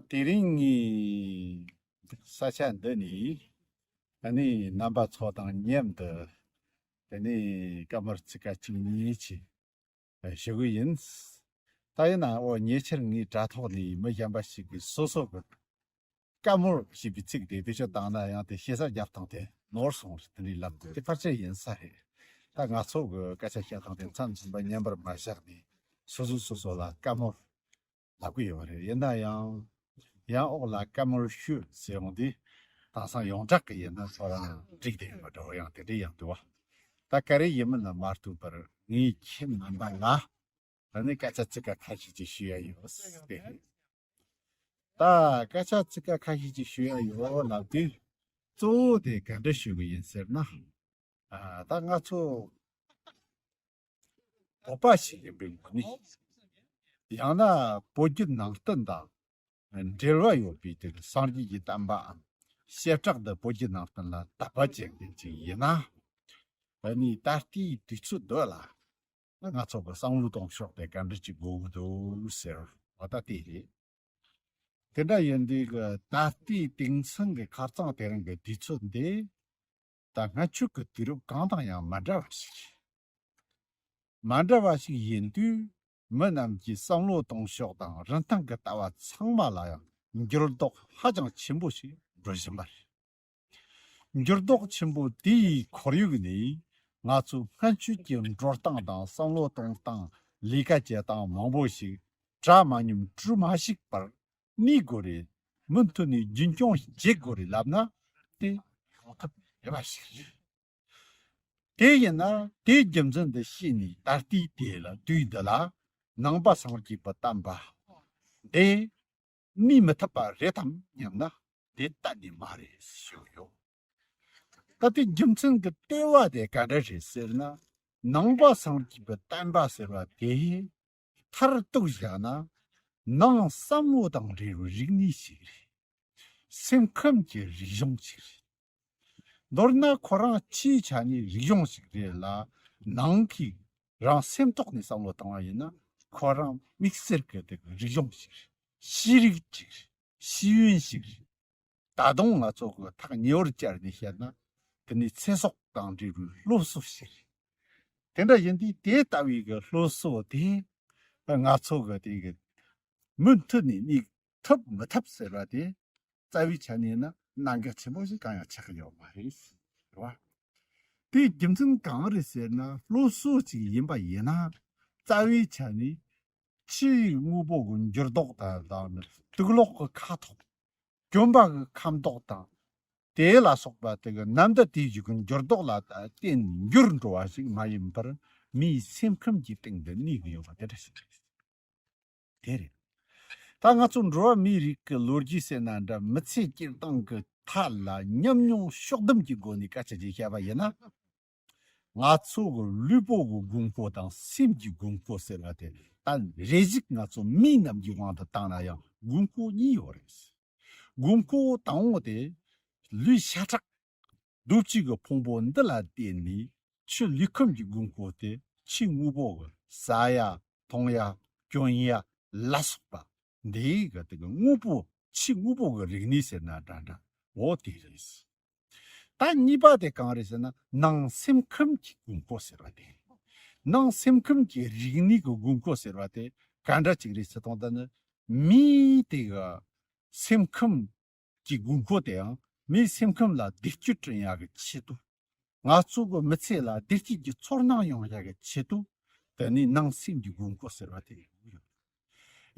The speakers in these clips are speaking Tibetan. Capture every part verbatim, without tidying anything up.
དེ་རིང་ངས་ས་ཆ་འདི་ནས་ཨ་ནི་རྣམ་པ་ཚོ་དང་མཉམ་དུ་དེ་ནས་བཀའ་མོལ་ཚིག་ཁ་གཅིག་གཉིས་ཅིག་ཞུ་གི་ཡིན། ད་ཡིན་ནའང་ཉེ་ཆར་ངའི་དྲ་ཐོག་ནས་མི་གཞན་པ་ཞིག་གིས་སོ་སོ་གི་བཀའ་མོལ་ཞེས་པའི་ཚིག་དེ་བེད་སྤྱོད་བཏང་ན་ཡང་དེ་ཞེ་ས་རྒྱབ་སྟངས་དེ་ནོར་སོང་རེད། དེ་འདྲའི་ལབ་འདུག་དེ་ཕལ་ཆེར་ཡིན་ས་རེད། ད་ང་ཚོ་གི་སྐད་ཆ་བཤད་སྟངས་དེ་མཚམས་མཚམས་པ་མཉམ་པར་མ་བཞག་ནས་སོ་སོ་སོ་སོ་ལ་བཀའ་མོལ་ལབ་གི་ཡོད་རེད། ཡིན་ན་ཡང་ཡང་འོག་ལ་བཀའ་མོལ་ཞུ་ཟེར་ཡོང་དུས་དེང་སང་ཡོངས་གྲགས་ཀྱི་ཡིན་ན་ཁོ་རང་འགྲིག་བསྡད་ཡོད་པ་འདྲ་བོ་ཡང་དེ་འདྲ་ཡང་འདུག་བ། ད་ག་རེ་ཡིན་མིན་ལ་མ་ལྟོས་པར་ངས་ཁྱིམ་རྣམ་པ་ལ་ད་ནི་སྐད་ཆ་ཚིག་ཁ་ཁ་ཤས་ཅིག་ཞུ་ཡ་ཡོད་དེ། ད་སྐད་ཆ་ཚིག་ཁ་ཁ་ཤས་ཅིག་ཞུ་ཡ་ཡོད་ལབ་དུས་གཙོ་བོ་དེ་ག་འདྲ་ཞུ་གི་ཡིན་ཟེར་ན། ཨ། ད་ང་ཚོ་བོད་པ་ཞིག་ཡིན་པའི་ངོས་ནས་ཡང་ན་བོད་བརྒྱུད་ནང་བསྟན་དང་འབྲེལ་བ་ཡོད་པའི་དེ་སངས་རྒྱས་ཀྱི་བསྟན་པའམ་བྱེ་བྲག་ཏུ་བོད་བརྒྱུད་ནང་བསྟན་ལ་དད་པ་བྱེད་མཁན་ཅིག་ཡིན་ན། ཨ་ནི་ད་ལྟའི་དུས་ཚོད་འདི་ལ་ང་ཚོ་གི་བསམ་བློ་གཏོང་ཕྱོགས་དེ་ག་འདྲ་ཅིག་དགོས་ཀྱི་འདུག་ཟེར་བ་ད་དེ་རེད། དེ་འདྲ་ཡིན་དུས་ཀྱི་ད་ལྟའི་དེང་སང་གི་ཁ་རྩང་དེ་རིང་གི་དུས་ཚོད་འདི་ད་སྔ་ཆོས་ཀྱི་དུས་རབས་གང་དང་ཡང་མ་འདྲ་བ་ཞིག་རེད། མ་འདྲ་བ་ཞིག་ཡིན་དུས་མི་རྣམས་ཀྱི་བསམ་བློ་གཏོང་ཕྱོགས་དང་རིན་ཐང་གི་ལྟ་བ་ཚང་མ་ལ་ཡང་འགྱུར་ལྡོག་ཧ་ཅང་ཆེན་པོ་ཞིག་འགྲོ་བཞིན་པ་རེད། འགྱུར་ལྡོག་ཆེན་པོ་དེའི་ཁོར་ཡུག་ནས་ང་ཚོའི་སྔ་ཆོས་ཀྱི་འགྲོ་སྟངས་དང་བསམ་བློ་གཏོང་སྟངས་ལས་ཀ་བྱེད་སྟངས་མང་པོ་ཞིག་གྲ་མ་ཉམས་གྲུ་མ་ཞིག་པར་གནས་དགོས་རེད། མུ་མཐུད་ནས་རྒྱུན་སྐྱོང་བྱེད་དགོས་རེད་ལབ་ན་དེ་ཡོང་ཐབས་མེད་པ་ཞིག་རེད། དེ་ཡིན་ན་དེའི་རྒྱུ་མཚན་འདི་ཤེས་ནས་ད་ལྟའི་དེ་ལ་དུས་འདི་ལ་ནང་པ་སངས་རྒྱས་པའི་བསྟན་པ་འདི་གནས་མི་ཐུབ་པ་རེད་དམ་སྙམ་ན་དེ་གཏན་ནས་མ་རེད་ཞུ་ཡོད། ད་དེ་རྒྱུ་མཚན་གྱི་ལྟེ་བ་དེ་ག་འདྲ་རེད་ཟེར་ན། ནང་པ་སངས་རྒྱས་པའི་བསྟན་པ་ཟེར་བ་དེ་མཐར་གཏུགས་བཞག་ན་ནང་བསམ་བློ་དང་འབྲེལ་བའི་རིག་གནས་ཤིག་རེད། སེམས་ཁམས་ཀྱི་རིག་གཞུང་ཞིག་རེད། མདོར་ན་ཁོ་རང་ཕྱིའི་ཆ་ནས་རིག་གཞུང་ཞིག་རེད་ལ། ནང་གི་རང་སེམས་ཐོག་ནས་བསམ་བློ་བཏང་བ་ཡིན་ན་ཁོ་རང་དམིགས་བསལ་གྱི་དེ་གི་རིག་གཞུང་ཞིག་རེད། ཤེས་རིག་ཅིག་རེད། ཤེས་ཡོན་ཞིག་རེད། ད་དུང་ང་ཚོ་གི་ཐག་ཉེ་བར་བཅར་ནས་བཤད་ན་དེ་ནི་ཚེ་སྲོག་དང་འབྲེལ་བའི་སློབ་གསོ་ཞིག་རེད། དེ་འདྲ་ཡིན་དུས་དེ་ལྟ་བུའི་གི་སློབ་གསོ་དེ་ང་ཚོ་གི་དེ་གི་མུ་མཐུད་ནས་གནས་ཐུབ་མི་ཐུབ་ཟེར་བ་དེ་རྩ་བའི་ཆ་ནས་ན་གནད་འགག་ཆེན་པོ་ཞིག་གང་ཡང་ཆགས་ཀྱི་ཡོད་མ་རེད། རེད་བ། དེའི་རྒྱུ་མཚན་གང་རེད་ཟེར་ན་སློབ་གསོ་ཅིག་ཡིན་པ་ཡིན་ན་རྩ་བའི་ཆ་ནས་ཕྱིའི་དངོས་པོ་གི་འགྱུར་ལྡོག་དང་དང་ནི་དུག་ལོག་གི་ཁ་དོག་གྱོན་པ་གི་ཁ་མདོག་དང་དེ་ལ་སོགས་པ་དེ་གི་ནམ་ཟླ་དེའི་གཞུག་གི་འགྱུར་ལྡོག་ལ་བརྟེན་འགྱུར་འགྲོ་བ་ཞིག་མ་ཡིན་པར་མིའི་སེམས་ཁམས་ཀྱི་སྟེང་དུ་གནས་ཀྱི་ཡོད་པ་དེ་འདྲ་ཞིག་རེད། དེ་རེད། ད་ང་ཚོ་འགྲོ་བ་མིའི་རིགས་ཀྱི་ལོ་རྒྱུས་ཟེར་ན་འདྲ་མི་ཚེ་སྐྱེལ་སྟངས་ཀྱི་ཐད་ལ་ཉམས་མྱོང་ཕྱོགས་བསྡོམས་ཀྱི་སྒོ་ནས་སྐད་ཆ་ཅིག་བཤད་པ་ཡིན་ན། ང་ཚོ་གི་ལུས་པོ་གི་དགོས་མཁོ་དང་སེམས་ཀྱི་དགོས་མཁོ་ཟེར་བ་དེ་ད་རེ་ཞིག་ང་ཚོ་མི་རྣམས་ཀྱི་དབང་དུ་བཏང་ན་ཡང་དགོས་མཁོ་གཉིས་ཡོད་རེད། དགོས་མཁོ་དང་པོ་དེ་ལུས་ཤ་ཁྲག་འདུ་བྱེད་ཀྱི་ཕུང་པོ་འདི་ལ་བརྟེན་ནས་ཕྱི་ལུས་ཁམས་ཀྱི་དགོས་མཁོ་དེ་ཕྱི་དངོས་པོ་གི་ཟ་ཡ་འཐུང་ཡ་གྱོན་ཡ་ལ་སོགས་པ་འདི་གི་དེ་གི་དངོས་པོ་ཕྱི་དངོས་པོ་གི་རིག་གནས་ཟེར་ན་འདྲ་འདྲ་འོ་དེ་རེད། ད་གཉིས་པ་དེ་གང་རེད་ཟེར་ན་ནང་སེམས་ཁམས་ཀྱི་དགོས་མཁོ་ཟེར་བ་དེ། ནང་སེམས་ཁམས་ཀྱི་རིག་གནས་ཀྱི་དགོས་མཁོ་ཟེར་བ་དེ་ག་འདྲ་ཅིག་རེད་ཟེར་དང་ད་ནི་མིའི་དེ་གི་སེམས་ཁམས་ཀྱི་དགོས་མཁོ་དེའང་མིའི་སེམས་ཁམས་ལ་བདེ་སྐྱིད་བསྐྲུན་ཡག་གི་ཆེད་དུ། ང་ཚོ་གི་མི་ཚེ་ལ་བདེ་སྐྱིད་ཀྱི་ཚོར་སྣང་ཡོང་ཡག་གི་ཆེད་དུ། དེ་ནི་ནང་སེམས་ཀྱི་དགོས་མཁོ་ཟེར་བ་དེ་ཡོད།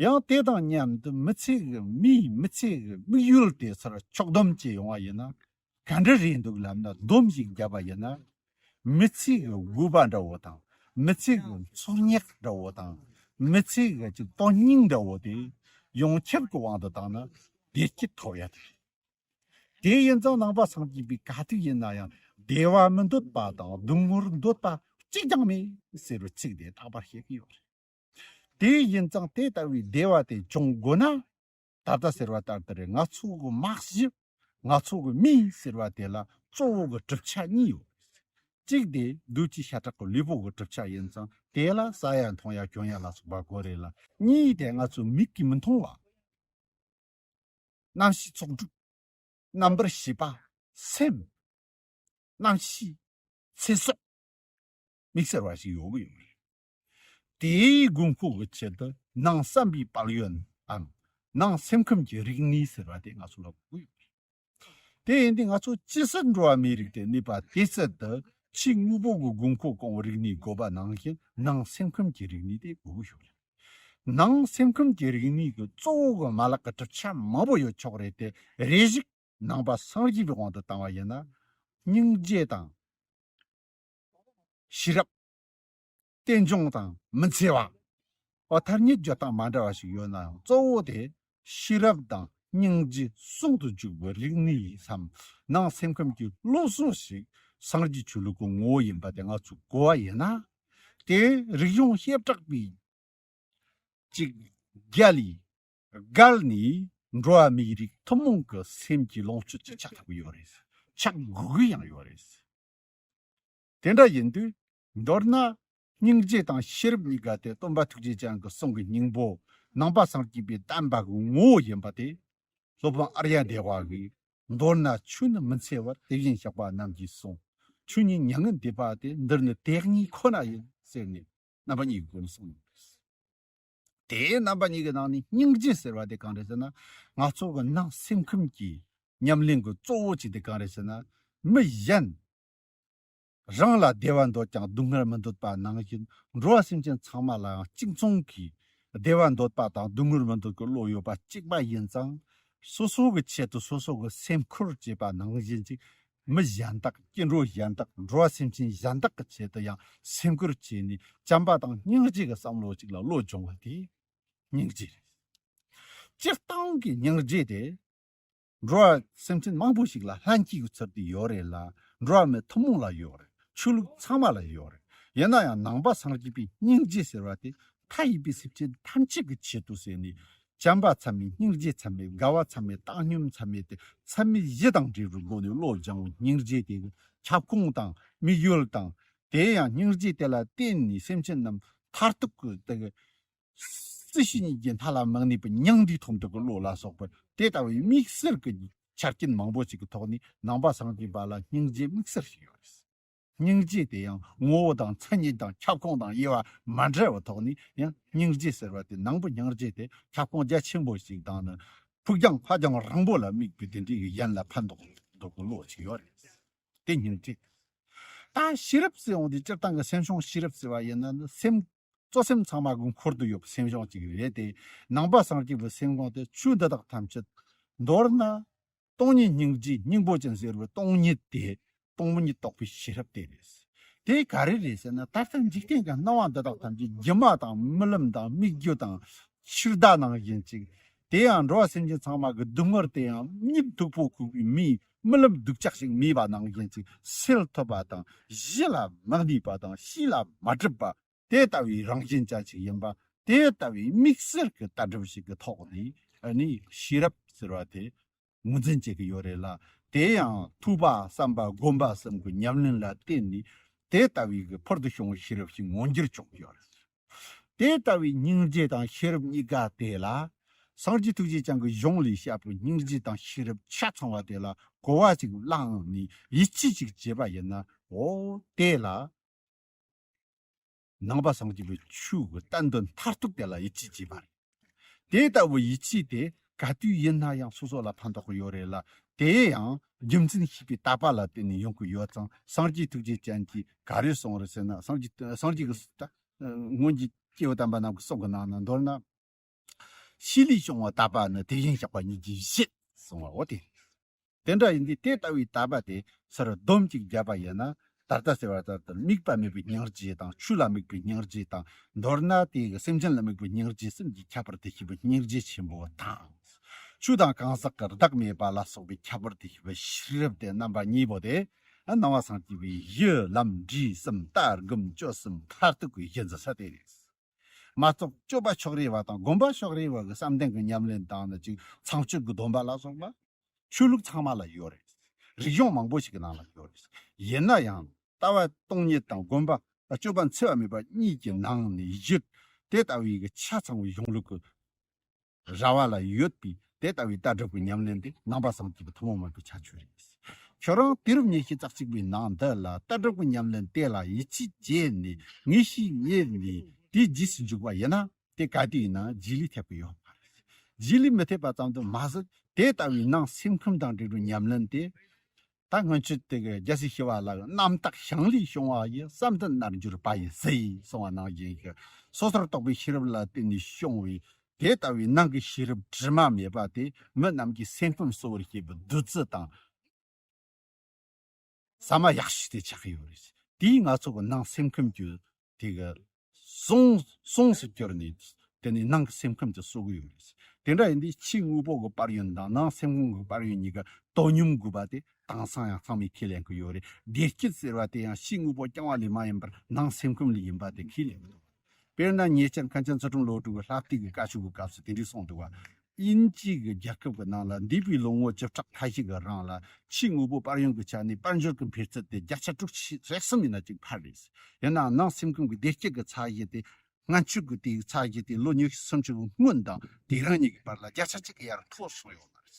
ཡང་དེ་དང་མཉམ་དུ་མི་ཚེ་གི་མིའི་མི་ཚེ་གི་དམིགས་ཡུལ་དེ་ཚོར་ཕྱོགས་བསྡོམས་བྱས་ཡོང་བ་ཡིན་ན། ག་འདྲ་རེད་འདུག་ལབ་ན་སྡོམ་ཞིག་བརྒྱབ་པ་ཡིན་ན། མི་ཚེ་གི་དགོས་པ་འདྲ་བོ་དང་། མི་ཚེ་གི་འཚོལ་སྙེག་འདྲ་བོ་དང་། མི་ཚེ་གི་ཅིག་དོན་སྙིང་འདྲ་བོ་དེ་ཡོངས་ཁྱབ་ཀྱི་དབང་དུ་བཏང་ན་བདེ་སྐྱིད་ཐོབ་ཡ་དེ་རེད། དེ་ཡིན་ཙང་ནང་པ་སངས་རྒྱས་པའི་ག་དུས་ཡིན་ན་ཡང་བདེ་བ་མི་འདོད་པ་དང་སྡུག་བསྔལ་འདོད་པ་གཅིག་ཀྱང་མེད་ཟེར་བའི་ཚིག་དེ་རྟག་པར་བཤད་ཀྱི་ཡོད་རེད། དེ་ཡིན་ཙང་དེ་ལྟ་བུའི་བདེ་བ་དེ་འབྱུང་དགོས་ན། ད་ལྟ་ཟེར་བ་ལྟར་དུ་རེད། ང་ཚོ་གི་མ་གཞི་ང་ཚོ་གི་མི་ཟེར་བ་དེ་ལ་གཙོ་བོ་གི་གྲུབ་ཆ་གཉིས་ཡོད། གཅིག་དེ་འདུ་བྱེད་ཤ་ཁྲག་གི་ལུས་པོ་གི་གྲུབ་ཆ་ཡིན་ཙང་དེ་ལ་ཟ་ཡ་འཐུང་ཡ་གྱོན་ཡ་ལ་སོགས་པ་དགོས་རེད་ལ། གཉིས་དེ་ང་ཚོ་མིག་གིས་མི་མཐོང་བ། རྣམ་ཤེས་ཚོགས་དྲུག་རྣམ་པར་ཤེས་པ། སེམས། རྣམ་ཤེས། ཚེ་སྲོག་དམིགས་བསལ་བ་ཞིག་ཡོད་གི་ཡོད་རེད། དེའི་དགོས་མཁོ་གི་ཆེད་དུ་ནང་བསམ་པའི་དཔལ་ཡོན་དང་ནང་སེམས་ཁམས་ཀྱི་རིག་གནས་ཟེར་བ་དེ་ང་ཚོ་ལ་དགོས་ཡོད་རེད། དེ་ཡིན་དུས་ང་ཚོ་ཇི་སྲིད་འགྲོ་བ་མིའི་རིགས་དེ་གནས་པ་དེ་སྲིད་དུ་ཕྱིའི་དངོས་པོ་གི་དགོས་མཁོ་སྐོང་བའི་རིག་གནས་དགོས་པ་ནང་བཞིན་ནང་སེམས་ཁམས་ཀྱི་རིག་གནས་དེ་དགོས་ཀྱི་ཡོད་རེད། ནང་སེམས་ཁམས་ཀྱི་རིག་གནས་ཀྱི་གཙོ་བོ་གི་མ་ལག་གི་གྲུབ་ཆ་མང་པོ་ཡོད་ཆོག་རེད་དེ། རེ་ཞིག་ནང་པ་སངས་རྒྱས་པའི་དབང་དུ་བཏང་བ་ཡིན་ན། སྙིང་རྗེ་དང་། ཤེས་རབ། རྟེན་འབྱུང་དང་མི་འཚེ་བ། འོ། ཐ་སྙད་བརྗོད་སྟངས་མ་འདྲ་བ་ཞིག་ཡོད་ན་ཡང་གཙོ་བོ་དེ་ཤེས་རབ་དང་སྙིང་རྗེ་ཟུང་དུ་འཇུག་པའི་རིག་གནས་སམ་ནང་སེམས་ཁམས་ཀྱི་སློབ་གསོ་ཞིག་སངས་རྒྱས་ཆོས་ལུགས་ཀྱི་ངོ་བོ་ཡིན་པ་དེ་ང་ཚོས་གོ་བ་ཡིན་ན། དེ་རིག་གཞུང་བྱེ་བྲག་པའི་ཅིག་རྒྱལ་ལས་བརྒལ་ནས་འགྲོ་བ་མིའི་རིགས་ཐུན་མོང་གི་སེམས་ཀྱི་ལོངས་སྤྱོད་ཅིག་ཆགས་ཐུབ་ཀྱི་ཡོད་རེད། ཆགས་དགོས་ཀྱི་ཡང་ཡོད་རེད། དེ་འདྲ་ཡིན་དུས། མདོར་ན། སྙིང་རྗེ་དང་ཤེས་རབ་གཉིས་ཀ་དེ་སྟོན་པ་ཐུགས་རྗེ་ཅན་གྱི་གསུང་གི་སྙིང་པོ། ནང་པ་སངས་རྒྱས་པའི་བསྟན་པ་གི་ངོ་བོ་ཡིན་པ་དེ། སློབ་དཔོན་ཨཱརྱ་དེ་ཝ་གིས། མདོར་ན་ཆོས་ནི་མི་འཚེ་བར། དེ་བཞིན་གཤེགས་པ་རྣམས་ཀྱིས་གསུངས། ཆོས་ཉིད་མྱ་ངན་འདས་པ་སྟེ། འདིར་ནི་དེ་གཉིས་ཁོ་ན་ཡིན། ཟེར་ནས་རྣམ་པ་གཉིས་ཀྱི་སྒོ་ནས་གསུངས་ཡོད་པས། དེའི་རྣམ་པ་གཉིས་ཀྱི་ནང་ནས་སྙིང་རྗེ་ཟེར་བ་དེ་གང་རེད་ཟེར་ན། ང་ཚོ་གི་ནང་སེམས་ཁམས་ཀྱི་ཉམས་ལེན་གྱི་གཙོ་བོ་གཅིག་དེ་གང་རེད་ཟེར་ན། མི་གཞན་རང་ལ་བདེ་བ་འདོད་ཀྱང་སྡུག་བསྔལ་མི་འདོད་པ་ནང་བཞིན། འགྲོ་བ་སེམས་ཅན་ཚང་མ་ལའང་གཅིག་མཚུངས་ཀྱི་བདེ་བ་འདོད་པ་དང་སྡུག་བསྔལ་མི་འདོད་ཀྱི་བློ་ཡོད་པ་གཅིག་པ་ཡིན་ཙང་། སོ་སོ་གི་ཆེད་དུ་སོ་སོ་གི་སེམས་ཁུར་བྱེད་པ་ནང་བཞིན་ཅིག། མི་གཞན་དག་སྐྱེ་འགྲོ་གཞན་དག། འགྲོ་བ་སེམས་ཅན་གཞན་དག་གི་ཆེད་དུ་ཡང་སེམས་ཁུར་བྱས་ནས་བྱམས་པ་དང་སྙིང་རྗེ་གི་བསམ་བློ་ཅིག་ལ་བློ་སྦྱོང་བ་དེ་སྙིང་རྗེ་རེད། སྤྱིར་བཏང་གི་སྙིང་རྗེ་དེ། འགྲོ་བ་སེམས་ཅན་མང་པོ་ཞིག་ལ་ལྷན་སྐྱེས་ཀྱི་ཚུལ་དུ་ཡོད་རེད་ལ། འགྲོ་བ་མི་ཐུན་མོང་ལ་ཡོད་རེད། ཆོས་ལུགས་ཚང་མ་ལ་ཡོད་རེད། ཡིན་ན་ཡང་ནང་པ་སངས་རྒྱས་པའི་སྙིང་རྗེ་ཟེར་བ་དེ། མཐའ་ཡས་པའི་སེམས་ཅན་ཐམས་ཅད་ཀྱི་ཆེད་དུ་ཟེར་ནས། བྱམས་པ་ཚད་མེད། སྙིང་རྗེ་ཚད་མེད། དགའ་བ་ཚད་མེད། བཏང་སྙོམས་ཚད་མེད་དེ། ཚད་མེད་བཞི་དང་འབྲེལ་བའི་སྒོ་ནས་བློ་སྦྱང་བའི་སྙིང་རྗེ་དེ། ཁྱབ་ཁོངས་དང་དམིགས་ཡུལ་དང་། དེ་ཡང་སྙིང་རྗེ་དེ་ལ་བརྟེན་ནས་སེམས་ཅན་རྣམས་མཐར་ཐུག་གི་དེ་གི་སྲིད་ཞི་གཉིས་ཀྱི་མཐའ་ལ་མི་གནས་པའི་མྱང་འདས་ཐོབ་འདོད་ཀྱི་བློ་ལ་སོགས་པ། དེ་ལྟ་བུའི་དམིགས་བསལ་གྱི་ཆ་རྐྱེན་མང་པོ་ཞིག་གི་ཐོག་ནས་ནང་པ་སངས་རྒྱས་པ་ལ་སྙིང་རྗེ་དམིགས་བསལ་ཞིག་ཡོད་རེད། སྙིང་རྗེ་དེ་ཡང་ངོ་བོ་དང་མཚན་ཉིད་དང་ཁྱབ་ཁོངས་དང་དབྱེ་བ་མ་འདྲ་བའི་ཐོག་ནས་ཡང་སྙིང་རྗེ་ཟེར་བ་དེ། ནང་པའི་སྙིང་རྗེ་དེ་ཁྱབ་ཁོངས་རྒྱ་ཆེན་པོ་ཞིག་དང་ནི། ཕུགས་རྒྱང་ཧ་ཅང་རིང་པོ་ལ་དམིགས་པའི་དེ་འདྲའི་ཡན་ལ་ཕན་འདོགས་འདོགས་ཀྱི་བློ་ཞིག་ཡོད་རེད། དེ་སྙིང་རྗེ། ད་ཤེས་རབ་ཟེར་ཡོང་དུས། སྤྱིར་བཏང་གི་སེམས་བྱུང་ཤེས་རབ་ཟེར་བ་ཡིན་ན་ནི། སེམས། གཙོ་སེམས་ཚང་མ་གི་འཁོར་དུ་ཡོད་པའི་སེམས་བྱུང་ཅིག་རེད་དེ། ནང་པ་སངས་རྒྱས་པའི་སེམས་ཁོངས་དེ་ཆོས་འདི་དག་ཐམས་ཅད། མདོར་ན། སྟོང་ཉིད་སྙིང་རྗེའི་སྙིང་པོ་ཅན་ཟེར་བའི་སྟོང་ཉིད་དེ། སྟོང་ཉིད་རྟོགས་པའི་ཤེས་རབ་དེ་རེད། དེ་ག་རེ་རེད་ཟེར་ན། ད་ལྟ་འཇིག་རྟེན་གྱི་སྣང་བ་འདི་དག་ཐམས་ཅད་སྒྱུ་མ་དང་རྨི་ལམ་དང་སྨིག་རྒྱུ་དང་ཕྱིར་བདག་ནང་བཞིན་ཅིག། དེ་ཡང་འགྲོ་བ་སེམས་ཅན་ཚང་མ་གི་སྡུག་བསྔལ་དེ་ཡང་གཉིད་སྟུག་པོ་ཁུག་པའི་མིའི་རྨི་ལམ་སྡུག་ཅག་ཞིག་རྨིས་པ་ནང་བཞིན་ཅིག། སེལ་ཐུབ་པ་དང་། གཞི་ལ་མ་གནས་པ་དང་། གཤིས་ལ་མ་གྲུབ་པ། དེ་ལྟ་བུའི་རང་བཞིན་ཅན་ཞིག་ཡིན་པ། དེ་ལྟ་བུའི་དམིགས་བསལ་གྱི་ལྟ་གྲུབ་ཞིག་གི་ཐོག་ནས། ཨ་ནི་ཤེས་རབ་ཟེར་བ་དེ་ངོས་འཛིན་བྱེད་ཀྱི་ཡོད་རེད་ལ། དེ་ཡང་ཐོས་པ་བསམ་པ་སྒོམ་པ་གསུམ་གྱི་ཉམས་ལེན་ལ་བརྟེན་ནས། དེ་ལྟ་བུའི་གི་ཕུལ་དུ་བྱུང་བའི་ཤེས་རབ་ཞིག་མངོན་འགྱུར་བྱུང་གི་ཡོད་རེད། དེ་ལྟ་བུའི་སྙིང་རྗེ་དང་ཤེས་རབ་གཉིས་ཀ་དེ་ལ། སངས་རྒྱས་ཐུགས་རྗེ་ཅན་གྱི་གཞུང་ལས་བཤད་པའི་སྙིང་རྗེ་དང་ཤེས་རབ་ཆ་ཚང་བ་དེ་ལ་གོ་བ་ཅིག་བླངས་ནས་ཡིད་ཆེས་ཅིག་བྱས་པ་ཡིན་ན། འོ་དེ་ལ། ནང་པ་སངས་རྒྱས་པའི་ཆོས་ཀྱི་བསྟན་དོན་མཐར་ཐུག་དེ་ལ་ཡིད་ཆེས་བྱས་པ་རེད། དེ་ལྟ་བུའི་ཡིད་ཆེས་དེ་ག་དུས་ཡིན་ན་ཡང་སོ་སོ་ལ་ཕན་ཐོགས་ཀྱི་ཡོད་རེད་ལ། དེ་ཡང་རྒྱུ་མཚན་ཤེས་པའི་དད་པ་ལ་བརྟེན་ནས་ཡོང་གི་ཡོད་ཙང་། སངས་རྒྱས་ཐུགས་རྗེ་ཅན་གྱིས་ག་རེ་གསུངས་རེད་ཟེར་ན། སངས་རྒྱས་སངས་རྒྱས་ཀྱི་ད་སྔོན་གྱི་སྐྱེས་བུ་དམ་པ་རྣམས་ཀྱིས་གསུང་གི་ནང་ན། མདོར་ན། ཤེས་ལས་བྱུང་བའི་དད་པ་ནི། དེ་བཞིན་གཤེགས་པ་ཉིད་ཀྱི་གཞི། གསུངས་པ་འོ་དེ། དེ་འདྲ་ཡིན་དུས་དེ་ལྟ་བུའི་དད་པ་དེ་ཚུར་སྡོམ་གཅིག་བརྒྱབ་པ་ཡིན་ན། ད་ལྟ་ཟེར་བ་ལྟར་དུ་དམིགས་པ་མེད་པའི་སྙིང་རྗེ་དང་། ཆོས་ལ་དམིགས་པའི་སྙིང་རྗེ་དང་། མདོར་ན་དེ་གི་སེམས་ཅན་ལ་དམིགས་པའི་སྙིང་རྗེ་གསུམ་གྱིས་ཁྱད་པར་དུ་བྱས་པའི་སྙིང་རྗེ་ཆེན་པོ་དང་། ཆོས་དང་གང་ཟག་གི་བདག་མེད་པ་ལ་སོགས་པའི་ཁྱད་པར་དུ་བྱས་པའི་ཤེས་རབ་དེ་རྣམ་པ་གཉིས་པོ་དེ། ནང་པ་སངས་རྒྱས་པའི་གཞི་ལམ་འབྲས་གསུམ། ལྟ་སྒོམ་སྤྱོད་གསུམ་མཐར་ཐུག་གི་གཞི་འཛིན་ས་དེ་རེད། མ་གཏོགས་སྤྱོད་པ་ཕྱོགས་རིས་པ་དང་སྒོམ་པ་ཕྱོགས་རིས་པ་གི་བསམ་གཏན་གྱི་ཉམས་ལེན་དང་ནི་ཅིག། ཚངས་སྤྱོད་ཀྱི་སྡོམ་པ་ལ་སོགས་པ་ཆོས་ལུགས་ཚང་མ་ལ་ཡོད་རེད། རིག་གཞུང་མང་པོ་ཞིག་གི་ནང་ལ་ཡོད་རེད། ཡིན་ན་ཡང་ལྟ་བ་སྟོང་ཉིད་དང་སྒོམ་པ་སྤྱོད་པ་འཚེ་བ་མེད་པ་གཉིས་ཀྱི་ནང་ནས་བཞི། དེ་ལྟ་བུའི་གི་ཆ་ཚང་བའི་གཞུང་ལུགས་ཀྱི་ར་བ་ལ་ཡོད་པའི་ དེ་ལྟ་བུའི་ལྟ་གྲུབ་ཀྱི་ཉམས་ལེན་དེ་ནང་པ་སངས་རྒྱས་པའི་ཐུན་མོང་མ་ཡིན་པའི་ཁྱད་ཆོས་རེད། ཁྱོད་རང་དུས་རབས་ཉི་ཤུ་རྩ་གཅིག་པའི་ནང་འདི་ལ་ལྟ་གྲུབ་ཀྱི་ཉམས་ལེན་དེ་ལ་ཡིད་ཆེས་བྱས་ནས་ངེས་ཤེས་རྙེད་ནས་དེའི་རྗེས་སུ་འཇུག་པ་ཡིན་ན། དེ་ག་དུས་ཡིན་ན་རྗེས་ལུས་ཐེབས་ཀྱི་ཡོད་མ་རེད། རྗེས་ལུས་མི་ཐེབས་པ་ཙམ་དུ་མ་ཟད། དེ་ལྟ་བུའི་ནང་སེམས་ཁམས་དང་འབྲེལ་བའི་ཉམས་ལེན་དེ། ད་སྔོན་ཆད་དེ་གི་རྒྱལ་སྲས་ཞི་བ་ལྷ་གི་རྣམ་དག་ཞིང་ལས་བྱུང་བ་ཡི། བསམ་གཏན་རྣལ་འབྱོར་པ་ཡི་གཟི་ཡིན་གསུངས་པ་ནང་བཞིན་གྱི་སོ་སོར་རྟོག་པའི་ཤེས་རབ་ལ་བརྟེན་ནས་བྱུང་བའི་དེ་ལྟ་བུའི་ནང་གི་ཤེས་རབ་དྲི་མ་མེད་པ་དེ་མི་རྣམས་ཀྱི་སེམས་ཁམས་གསོ་བར་བྱེད་པའི་བདུད་རྩི་དང་། ཟ་མ་ཡག་ཤོས་དེ་ཆགས་ཀྱི་ཡོད་རེད། དེས་ང་ཚོ་གི་ནང་སེམས་ཁམས་ཀྱི་དེ་གི་ཟུངས་ཟུངས་སུ་གྱུར་ནས་དེ་ནས་ནང་གི་སེམས་ཁམས་དེ་གསོ་གི་ཡོད་རེད། དེ་འདྲ་ཡིན་དུས་ཕྱི་དངོས་པོ་གི་པར་ཡིན་དང་ནང་སེམས་ཁམས་གི་པར་ཡིན་གཉིས་ཀ་དོ་སྙོམས་དགོས་པ་དེ་དེང་སང་ཡང་ཚང་མས་ཁས་ལེན་གི་ཡོད་རེད། བདེ་སྐྱིད་ཟེར་བ་དེ་ཡང་ཕྱི་དངོས་པོ་རྐྱང་བ་ལས་མ་ཡིན་པར་ནང་སེམས་ཁམས་ལས་ཡིན་པ་དེ་ཁས་ལེན་གི་འདུག་དཔེར་ན་ཉེ་ཆར་མཁན་ཆེན་ཚུལ་ཁྲིམས་བློ་གྲོས་ཀྱིས་ལྷ་བལྟས་ཀྱི་བཀའ་ཆོས་ཀྱི་སྐབས་སུ་དེ་འདྲས་གསུངས་འདུག་བ། དབྱིན་ཇི་གི་རྒྱལ་ཁབ་ཀྱི་ནང་ལ་འདས་པའི་ལོ་ངོ་བཅུ་ཕྲག་ཁ་ཤས་ཀྱི་རིང་ལ་ཕྱིའི་དངོས་པོ་དཔལ་ཡོན་གྱི་ཆ་ནས་དཔལ་འབྱོར་གྱི་འཕེལ་ཚད་དེ་བརྒྱ་ཆ་དྲུག་ཅུ་རེ་གསུམ་ཡིན་ན་ཅིག་འཕར་རེད། ཡིན་ནའང་ནང་སེམས་ཁམས་ཀྱི་བདེ་སྐྱིད་ཀྱི་ཚད་གཞི་དེ་སྔོན་ཆད་ཀྱི་དེའི་ཚད་གཞི་དེ་ལོ་ཉི་ཤུ་སུམ་ཅུ་གི་སྔོན་དང་དེ་རིང་གཉིས་ཀྱི་བར་ལ་བརྒྱ་ཆ་གཅིག་གི་ཡར་མཐོ་སོང་ཡོད་མ་རེད།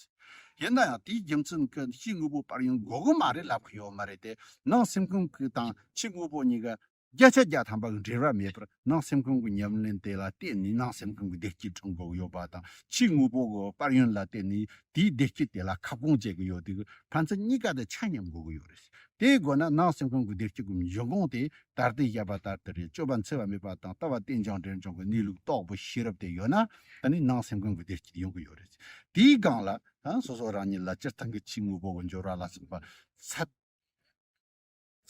ཡིན་ན་ཡང་དེའི་རྒྱུ་མཚན་གྱིས་ཕྱིའི་དངོས་པོ་དཔལ་ཡོན་དགོས་ཀྱི་མ་རེད་ལབ་ཀྱི་ཡོད་མ་རེད་དེ། ནང་སེམས་ཁམས་ཀྱི་དང་ཕྱིའི་དངོས་པོ་གཉིས་ཀ་བརྒྱ་ཆ་བརྒྱ་ཐམ་པ་གི་འབྲེལ་བ་མེད་པར་ནང་སེམས་ཁམས་ཀྱི་ཉམས་ལེན་དེ་ལ་བརྟེན་ནས་ནང་སེམས་ཁམས་ཀྱི་བདེ་སྐྱིད་འཕྲོག་དགོས་ཀྱི་ཡོད་པ་དང་། ཕྱིའི་དངོས་པོ་གི་དཔལ་ཡོན་ལ་བརྟེན་ནས་དེའི་བདེ་སྐྱིད་དེ་ལ་ཁ་སྐོང་བྱེད་ཀྱི་ཡོད་དུས་ཕན་ཚུན་གཉིས་ཀ་དེ་ཆ་མཉམ་དགོས་ཀྱི་ཡོད་རེད། དེའི་སྒོ་ནས་ནང་སེམས་ཁམས་ཀྱི་བདེ་སྐྱིད་ཀྱི་འབྱུང་ཁུངས་དེ་ད་ལྟའི་བཤད་པ་ལྟར་དུ་རེད། སྤྱོད་པ་འཚེ་བ་མེད་པ་དང་ལྟ་བ་རྟེན་འབྱུང་འབྲེལ་འབྱུང་གི་གནས་ལུགས་རྟོགས་པའི་ཤེས་རབ་དེ་ཡོད་ན་ད་ནི་ནང་སེམས་ཁམས་ཀྱི་བདེ་སྐྱིད་ཡོང་གི་ཡོད་རེད། དེའི་སྒང་ལ་ཨ་སོ་སོ་རང་ཉིད་ལ་སྤྱིར་བཏང་གི་ཕྱིའི་དངོས་པོ་གི་འབྱོར་བ་ལ་སོགས་པ་ཚད་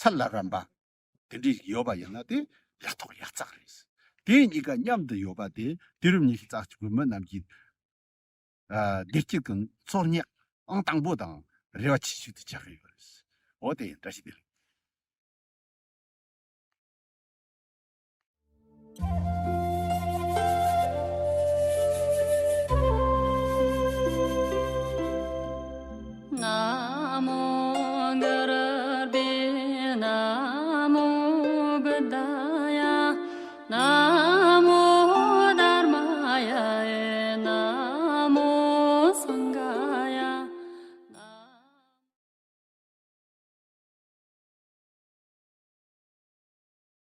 ཚད་ལ་རན་པ་དེ་འདྲ་ཞིག་ཡོད་པ་ཡིན་ན་དེ་ཡག་ཐོག་ཡག་རྩེག་རེད། དེ་གཉིས་ཀ་མཉམ་དུ་ཡོད་པ་དེ་དུས་རབས་ཉི་ཤུ་རྩ་གཅིག་པའི་མི་རྣམས་ཀྱི་ཨ་བདེ་སྐྱིད་ཀྱི་འཚོལ་སྙེག་ཨང་དང་པོ་དང་རེ་བ་ཆེ་ཤོས་དེ་ཆགས་ཀྱི་ཡོད་རེད། འོ་དེ་ཡིན། བཀྲ་ཤིས་བདེ་ལེགས།